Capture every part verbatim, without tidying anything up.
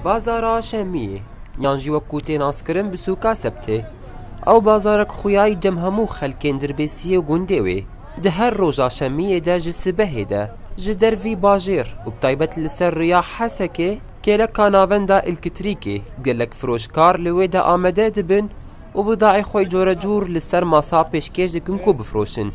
Bazara Şemiyê, yan jî wek ku tê naskirin bi sûka Sebtê. Ew bazarek xuyayî cem hemû xelkên Dirbêsiyê û gundê wê. Di her roja Şemiyê de ji sibehê de, ji dervî bajêr û bi taybet li ser riya Hesekê, kêleka navenda Îlkitrîkê, gelek firoşkar li wê de amade dibin û bidaê xwe corecûr li ser masa pêşkêş dikin ku bifroşin.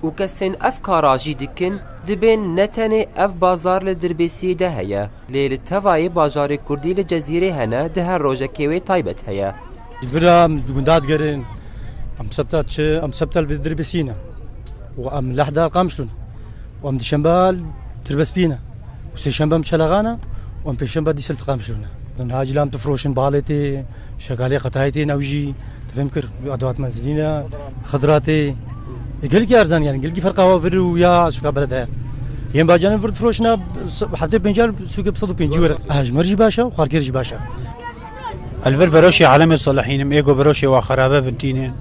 Û kesên ev kara jî dikin, dibên ne tenê ev bazar li Dirbêsiyê de heye, lê li tevayê bajarê kurdî li Cezîrê hene, di her rojekê wê taybet heye. Ji vir em di gunda digerin, em sebta çi, em sebta li Dirbêsiyê ne. Û em lehda Qamişlo ne. Û em dişembe Tirbespî ne. Û sêşembe em Çelexa ne. Û em pêşembe dîsel Qamişlo ne. Niha cî em difroşin, balê tê, şekalê qetayê tê, ew jî, difêm kir, adewat menzilî ne, xidra tê. E, gelkî erzan yani, gelkî ferqa wa vir û ya sûka beled heye. Yên bacanên vir difroşine, heftê pênc û sûkê bi sed û pêncî were. E, ji me jî baş e, xwarkêr jî baş e. El vir beroşê alemê Salihînim, ê ku beroşê wa xerabe bin tînin.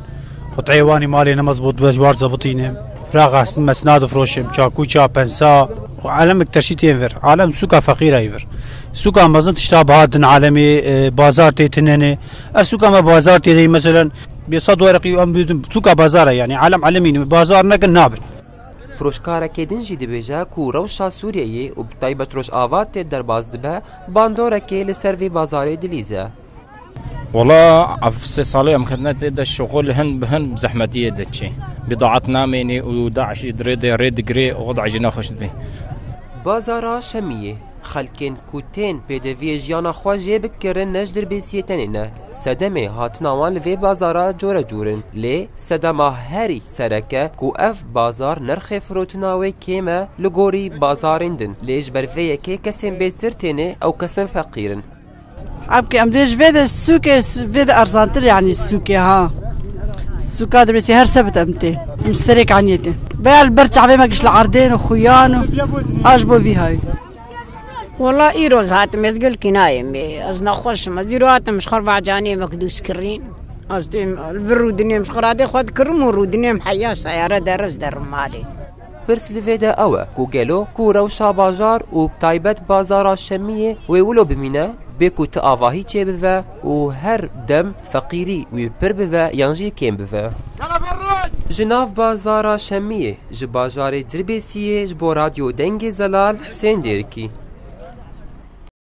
Quteyê wanî malê ne mezbût be, ji war zebitînim. Firax estin mesna difroşim, çakûça, pensa. Û alemek terşî tên vir. Alem sûka feqîr e vir. Sûka mezin tişta biha din alemê, e, bazar tê tinene. Ev sûka me bazar tê dey, meselen, bê sed wereqî em bidin, sûka bazar e, yani alem alemî ne, bazar nekin nabin. Firoşkarekê din jî dibêje ku rewşa Sûriyeyê û bi taybet Rojava tê derbas dibe, bandorekê li ser vê bazarê dilîze. Wala ev sê salê em ketine tê de şixul hin bi hin bi zehmetiyê de çê. Bidaet namênê û DAIŞ jî di rê de rê digirê û xwe jî nexweş dibê. Bazara Şemiyê, xelkên ku tên pêdeviyê jiyana xwe jê bikirin ne ji Dirbêsiyê tenê ne. Sedemê hatina wan li vê bazara corecûr in. Lê sedema herî sereke ku ev bazar nirxê firotina wê kêm e li gorî bazarên din. Lê ji ber vê yekê kesên bêtir têne ew kesin feqîr in. Ev ki em dê ji vê de sûkê, vê de erzantir, yani sûkê ha. Sûka Dirbêsiyê her sebit em tê. Em serê kaniyê tê. Veya li ber çavê me giş li erdên û xuyan û a ji bo vî hay. Wala îro ez hatim, ez gelkî nayêm ê. Ez nexweş im. Ez îro hatim, ji xwe bacanê me dûst kirîn. Ez têm li vir rûdinêm, ji xwe radê xwe dikirim û rûdinêm heya seyare der ez derim malê. Pirs li vê de ew e ku gelo ku rewşa bajar û bi taybet bazara Şemiyê wê wilo bimîne, bê ku ti avahî çêbive û her dem feqîrî wî pir bive yan jî kêm bive. Ji nav bazara Şemiyê, ji bajarê Dirbêsiyê ji bo Radyo Dengê Zelal, Husên Dêrikî.